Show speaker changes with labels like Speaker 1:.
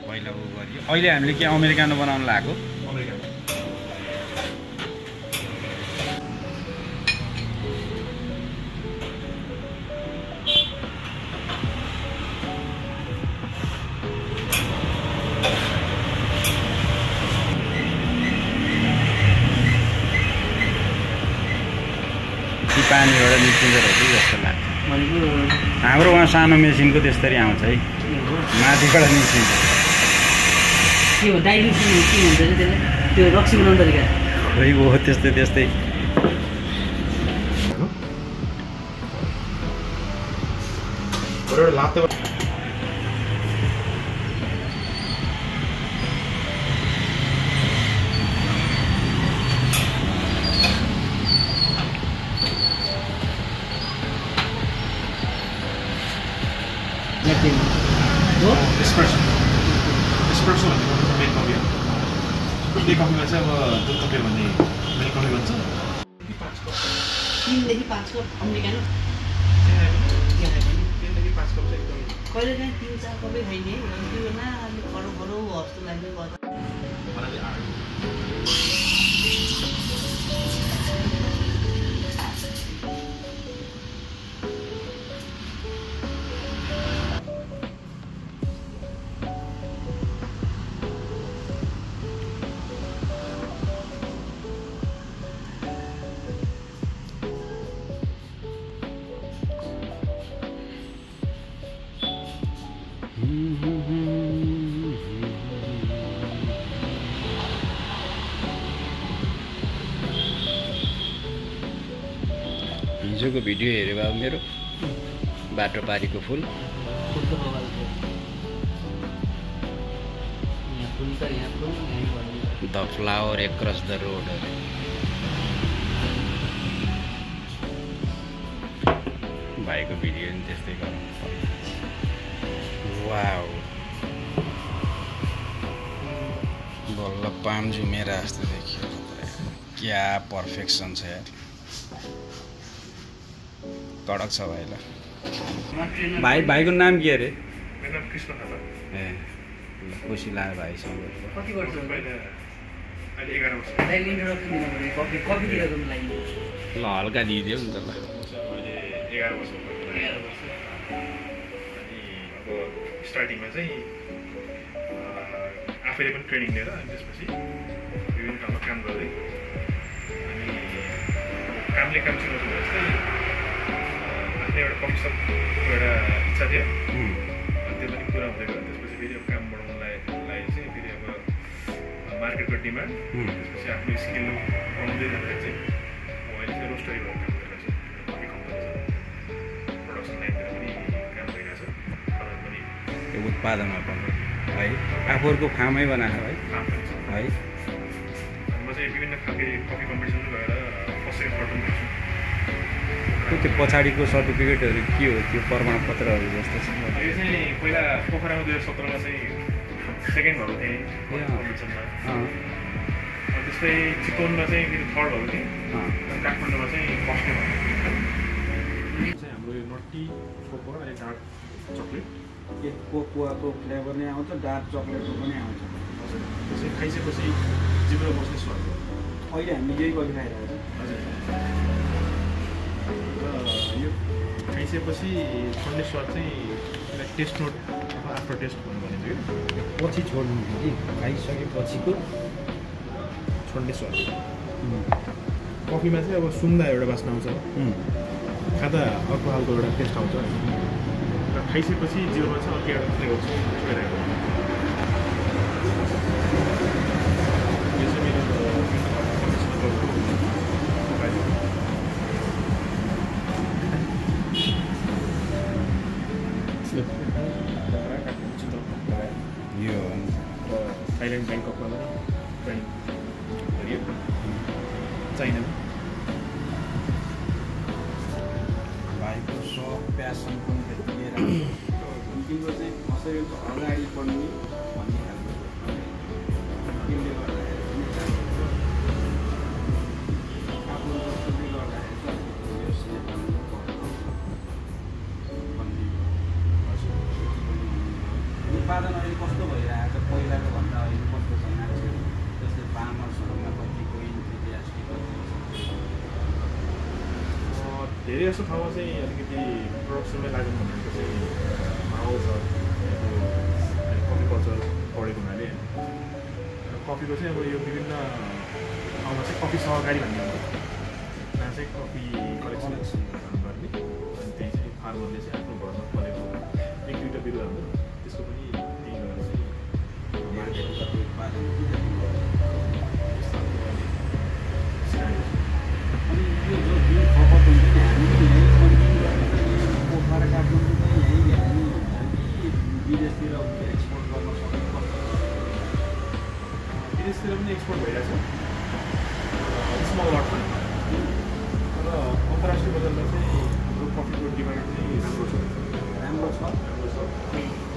Speaker 1: पहिला उ गरियो अहिले हामीले के अमेरिकानो बनाउन लागेको पानीबाट निस्किन्छ रहेछ जस्तो लाग्छ हाम्रो वहाँ सानो मेसिनको त्यसरी आउँछ है माथिबाट निस्किन्छ
Speaker 2: के हो डाइल्युसन के हुन्छ त्यसले त्यो रक्सी बनाउने तरिका
Speaker 1: खै हो त्यस्तै
Speaker 3: espresso main coffee हो त्यो कफीमा चाहिँ अब दुध कफी भन्ने मेन कफी भन्छ
Speaker 2: 3 देखि 5 कप अमेरिकानो 3
Speaker 3: देखि 5 कप चाहिँ एकदम
Speaker 2: कहिले काहीँ 3-4 कपै खाइने त्यो न अलि खरो जस्तो लाग्दै गर्दा
Speaker 3: मलाई चाहिँ
Speaker 1: हिजोको भिडियो हेऱ्यो बाबु मेरो बाटो पारीको फुल the flower across the road भाइको भिडियो नि त्यस्तै गर्नु वाउ बल्ल पाम झुमेर जस्तो देखियो क्या पर्फेक्सन छ यार कडक छ भाइलाई भाइको नाम के अरे
Speaker 3: मेरो नाम कृष्ण थापा
Speaker 1: ए खुसी लाग्यो भाइसँग
Speaker 2: कति वर्ष
Speaker 3: अहिले 11 वर्ष
Speaker 2: दाइले इन्ट्रोडक्सन दिनु पर्यो कफी दिएको लागि
Speaker 1: ल हल्का दिइदियो नि त ल
Speaker 3: अहिले 11 वर्ष भयो अनि अब स्टार्टिङमा चाहिँ आफैले पनि ट्रेनिङ लिएर अनि त्यसपछि विभिन्न ठाउँमा काम गर्दै अनि कामले काम सुरु गरेर चाहिँ आफ्नै एउटा कफी सपको एउटा इच्छा थियो अनि त्यो पनि पुरा हुँदै गयो त्यसपछि फेरि अब काम बढाउनलाई चाहिँ फेरि अब मार्केटको डिमान्ड त्यसपछि आफ्नो स्किल बढाउँदै जाँदाखेरि चाहिँ अहिले चाहिँ रोस्टरी भएको काम गरिरहेको छु कफी कम्पनी छ प्रोडक्सन लाइनतिर पनि काम गरिरहेको छु प्रदान पनि
Speaker 1: त्यो उत्पादनमा पनि है आफूहरूको फार्मै बनाएको है
Speaker 3: काम पनि छ
Speaker 1: है
Speaker 3: अनि म चाहिँ विभिन्न खालको कफी कम्पिटिसन गएर फर्स्ट सेकेन्ड थर्ड पनि गर्छु
Speaker 1: त्यो पछाडिको सर्टिफिकेटहरू के हो त्यो प्रमाणपत्रहरू जस्तो छ
Speaker 3: यो चाहिँ पहिला पोखरामा 2017 मा चाहिँ सेकेन्ड भएको थिएँ कम्पिटिसनमा त्यस्तै चितवनमा चाहिँ फेरि थर्ड भएको थिएँ अनि काठमाडौँमा चाहिँ फर्स्ट भएको चाहिँ हाम्रो यो नट्टी कोको अनि डार्क चक्लेट
Speaker 1: एक कोकोको फ्लेभर नै आउँछ डार्क चक्लेटको पनि आउँछ
Speaker 3: त्यसै खाइसकेपछि जिब्रो बस्ने स्वाद
Speaker 1: अहिले हामीले यही कफी खाइरहेको
Speaker 3: हजुर यो खाइसकेपछि छोड्ने स्वाद चाहिँ यसलाई टेस्ट नोट अथवा आफ्टर टेस्ट भन्नु भनिन्छ कि
Speaker 1: पछि छोड्नु कि खाइसकेपछिको
Speaker 3: छोड्ने स्वाद कफीमा चाहिँ अब सुँघ्दा एउटा बास्ना आउँछ खाँदा अर्को खालको एउटा टेस्ट आउँछ र खाइसकेपछि जिरोमा चाहिँ अर्को एउटा फ्लेभर छोइरहेको यो चाहिँ मेरो
Speaker 1: यो
Speaker 3: थाइल्यान्ड ब्याङ्ककमा पनि ट्रेनिङ गरियो चाइनामा
Speaker 1: भाइको सक प्यासन पनि त्यति तिम्रो चाहिँ कसरी अगाडि बढ्ने भन्ने खालको तिमीले गर्दाखेरि आफ्नो जसले गर्दाखेरि उत्पादन अहिले कस्तो भइरहेको छ पहिलाको भन्दा अहिले कस्तो छ मान्छेहरू जस्तै फार्मर्सहरूमा कतिको इन्थुजियास्टिक
Speaker 3: धेरै जस्तो ठाउँमा चाहिँ अलिकति प्रोडक्सनमै लागौँ भनेको चाहिँ माहौल छ कफी कल्चर बढेको हुनाले कफीको चाहिँ अब यो विभिन्न ठाउँमा चाहिँ कफी सहकारी भन्ने हुन्छ जहाँ चाहिँ कफी कलेक्सन गर्ने अनि त्यही चाहिँ फार्मरले चाहिँ आफ्नो घरमा फलेको एक दुईवटा बिरुवा हुन्छ त्यसको पनि त्यही गरेर चाहिँ मार्केट
Speaker 1: उत्पादन
Speaker 3: अनि
Speaker 1: यो जुन खपत हुन्छ नि हामी यहीँ कन्टिन्यू गरेर पोखरा काठमाडौँ चाहिँ यहीँ हामी विदेशतिर एक्सपोर्ट गर्न सक्ने कस्तो
Speaker 3: विदेशतिर पनि एक्सपोर्ट भइरहेछ स्मल लटमा र अन्तर्राष्ट्रिय बजारमा चाहिँ हाम्रो कफीको डिमान्ड चाहिँ राम्रो छ
Speaker 1: राम्रो छ
Speaker 3: राम्रो छ